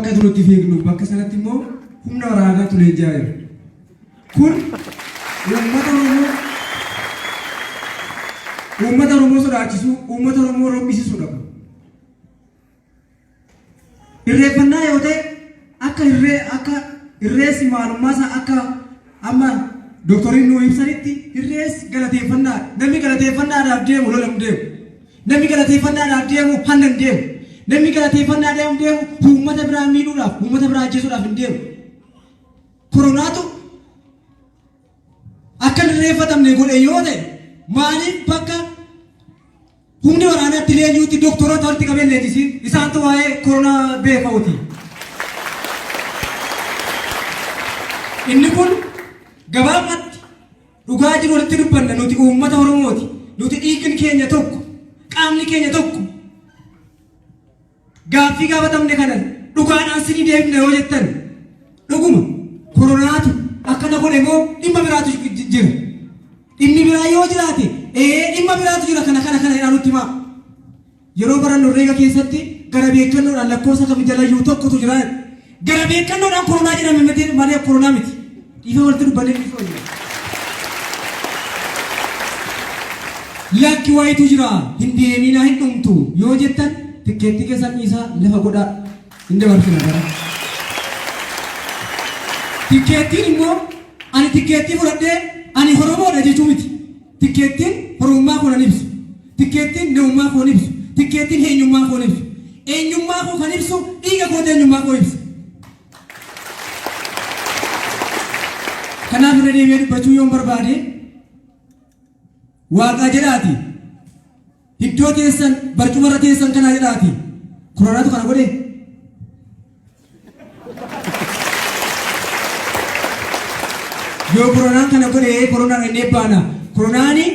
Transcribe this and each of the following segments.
Bakka nuti fiignu bakka sanatti immoo humna waraanaatu leenji'aa jira. Kun uummata Oromoo uummata Oromoo sodaachisuu, uummata Oromoo roqqisiisuudha kun. Irreeffannaa yoo ta'e akka irree akka irreessi maalummaa isaa akka amma doktoriin nuu ibsanitti irreessi galateeffannaa namni galateeffannaadhaaf deemu lola hin deemu. Namni galateeffannaadhaaf deemu hanna hin deemu. Namni galateeffannaadhaaf deemu uummata biraa miidhuudhaaf uummata biraa ajjeesuudhaaf hin deemu. Koronaatu akka hin irreeffatamne godhe yoo ta'e maaliif bakka humni waraanaatti leenji'utti doktoroota walitti qabee leenjisiin isaantu waa'ee koronaa beekauti. Inni kun gabaabumatti dhugaa jiru walitti dubbanna nuti uummata Oromooti. Nuti dhiigni keenya tokko, qaamni keenya tokko. Gaaffii gaafatamne kana dhugaadhaan sinii deebifna yoo jettan dhuguma koronaatu akkana godhe moo dhimma biraatu jira. Dhimmi biraa yoo jiraate ee dhimma biraatu jira kana kana kana jedhaa nutti himaa. Yeroo barannu herreega keessatti gara beekannoodhaan lakkoofsa kam jalayyuu tokkotu jira. Gara beekannoodhaan koronaa jedhame miti malee koronaa miti. Dhiifa walitti dubbannee dhiifa wayya. Lakki wayitu jira hin deeminaa hin dhumtu yoo jettan tikkeettii keessan dhiisaa lafa godhaa hin dabarsina gara. Tikkeettiin immoo ani tikkeettii fudhadhee ani Oromoodha jechuu miti. Tikkeettiin Oromummaa koo nan ibsu. Tikkeettiin namummaa koo hin ibsu. Tikkeettiin eenyummaa koo hin ibsu. Eenyummaa koo kan ibsu dhiiga kootu eenyummaa koo ibsa. Kanaaf irra deebi'ee dubbachuu yoon barbaade Waaqaa jedhaati iddoo teessan barcumarra teessan kanaa jedhaati koronaatu kana godhe. Yoo koronaan kana godhe koronaan inni baana. Koronaani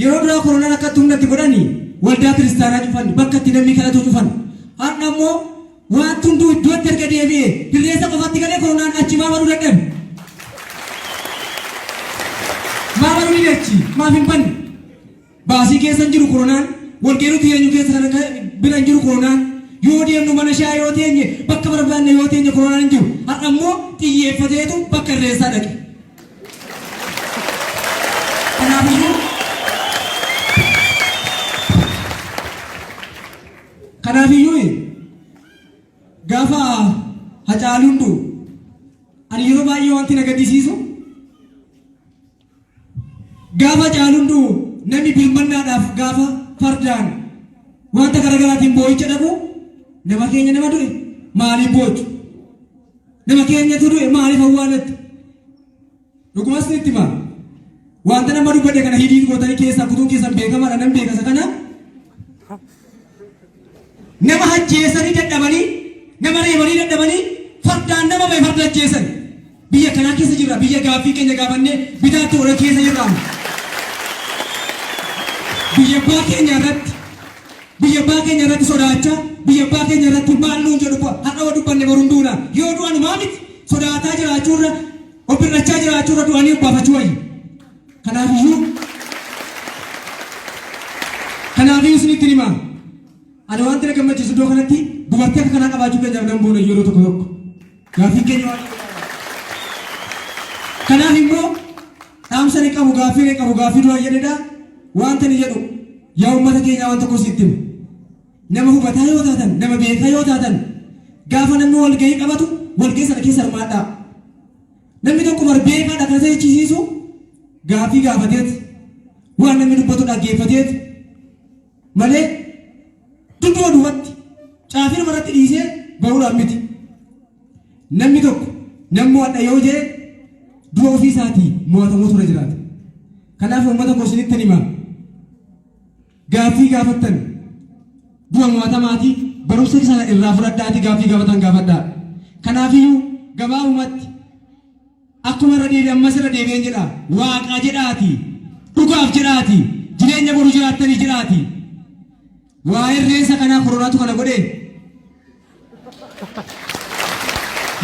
yeroo duraa koronaan akkatti humna itti godhani waldaa kiristaanaa cufan bakka itti namni kadhatu cufan. Har'a immoo wanti hunduu iddootti erga deebi'e hirreessa qofatti galee koronaan achi maa baruu dadhabe. Maa baruu ni achi maaf hin banne. Baasii keessa hin jiru koronaan, walgahii nuti eenyu keessa kana bira hin jiru koronaan, yoo deemnu mana shaayii yoo teenye, bakka barbaanne yoo teenye koronaan hin jiru. Har'a immoo xiyyeeffateetu bakka irreessaa dhaqe. Kanaafiyyuu Kanaafiyyuu gaafa Hacaaluun du'u ani yeroo baay'ee wanti na gaddisiisu Gaafa Hacaaluun du'u namni birmannaadhaaf gaafa fardaan wanta garaagaraatiin boo'icha dhaqu nama keenya nama du'e maaliif boochu? Nama keenyatu du'e maaliif awwaalattu? Dhugumas itti hima. Wanta nama dubbadhe kana hidhii gootanii keessaa kutuun keessan beekamaadha nan beeka isa kana. Nama ajjeesanii dadhabanii, nama reebanii dadhabanii, fardaan nama bahe farda ajjeesan. Biyya kanaa keessa jirra. Biyya gaaffii keenya gaafannee bitaatti godhan keessa jirra. Biyya abbaa keenya irratti biyya abbaa keenya irratti sodaachaa, biyya abbaa keenya irratti maal nuun jedhu har'a yoo dubbanne boru hin duuna. Yoo du'an maa miti sodaataa jiraachuurra ofirrachaa jiraachuurra du'anii obbaafachuu wayya. Kanaafiyyuu kanaafiyyuu isinitti himaa. Ani wanti na gammachiisu iddoo kanatti dubartii akka kanaa qabaachuu keenyaaf nan boona yeroo tokko tokko. Gaaffiin keenya waan Kanaaf immoo dhaamsa ni qabu gaaffii ni qabu gaaffii duraa jedhedha. Wanta ni jedhu yaa uummata keenyaa waan tokko sitti himu. Nama hubataa yoo taatan nama beekaa yoo taatan gaafa namni walgahii qabatu walgahii sana keessa hirmaadhaa. Namni tokko bar beekaadha kan isa jechisiisu gaaffii gaafateet waan namni dubbatu dhaggeeffateet malee dudduba duubatti caafii namarratti dhiisee bahuudhaan miti. Namni tokko nan mo'adha yoo jedhe du'a ofii isaatii mo'atamuu tura jiraata. Kanaaf uummata koo isinitti hima. Gaaffii gaafattan du'a mo'atamaatii barumsa sana irraa fudhadhaatii gaaffii gaafatan gaafadhaa. Kanaafiyyuu gabaabumatti akkuma irra deebi'e ammas irra deebi'een jedha waaqaa jedhaati dhugaaf jedhaati jireenya boru jiraattanii jedhaati. Waa'ee irreensa kanaa koronaatu kana godhee.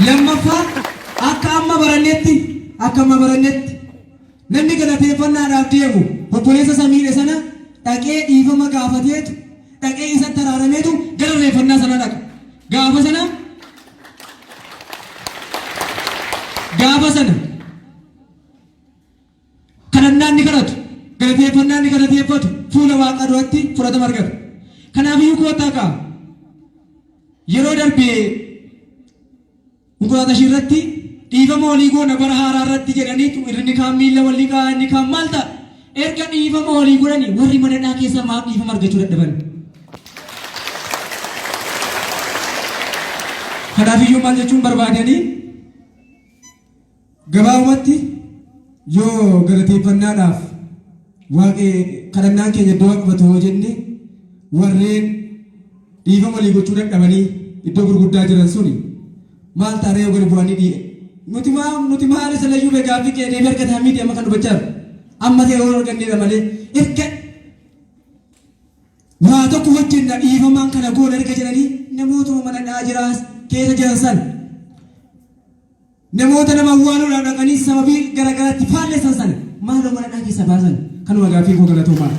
Lammaffaa akka amma barannetti akka amma barannetti namni galateeffannaadhaaf deemu obboleessa isa miidhe sana dhaqee dhiifama gaafateetu dhaqee isatti araarameetu gara irreeffannaa sana dhaqa. Gaafa sana Gaafa sana kadhannaan ni kadhatu, galateeffannaan ni galateeffatu, fuula Waaqaa duratti fudhatama argata. Kanaafiyyuu koottaa ka'a. Yeroo darbe konkolaataa ishii irratti dhiifama walii goona bara haaraa irratti jedhaniitu inni kaan miilla walii ka'a, inni kaan maal ta'a. Erga dhiifama walii godhanii warri mana hidhaa keessa maaf dhiifama argachuu dadhaban? Kanaafiyyuu maal jechuun barbaadanii, gabaabumatti yoo galateeffannaadhaaf waaqee kadhannaan keenya iddoo qabatu yoo jenne, warreen dhiifama walii gochuu dadhabanii iddoo gurguddaa jiran suni maal taaree yoo gadi bu'anii dhiye nuti maa nuti maal isa layyuu bee gaaffii kee deebii argataa miti. Amma kan dubbachaa jiru amma ta'e yoo arganneedha malee, erga waa tokko hojjenna, dhiifamaan kana goona erga jedhanii, namootuma mana dhaa jiraas keessa jiran san, namoota nama awwaaluudhaaf dhaqanii sababii garaagaraatti faallessan sana maaloo mana dhaa keessa baasan. Kanuma gaaffii koo, galatoomaa.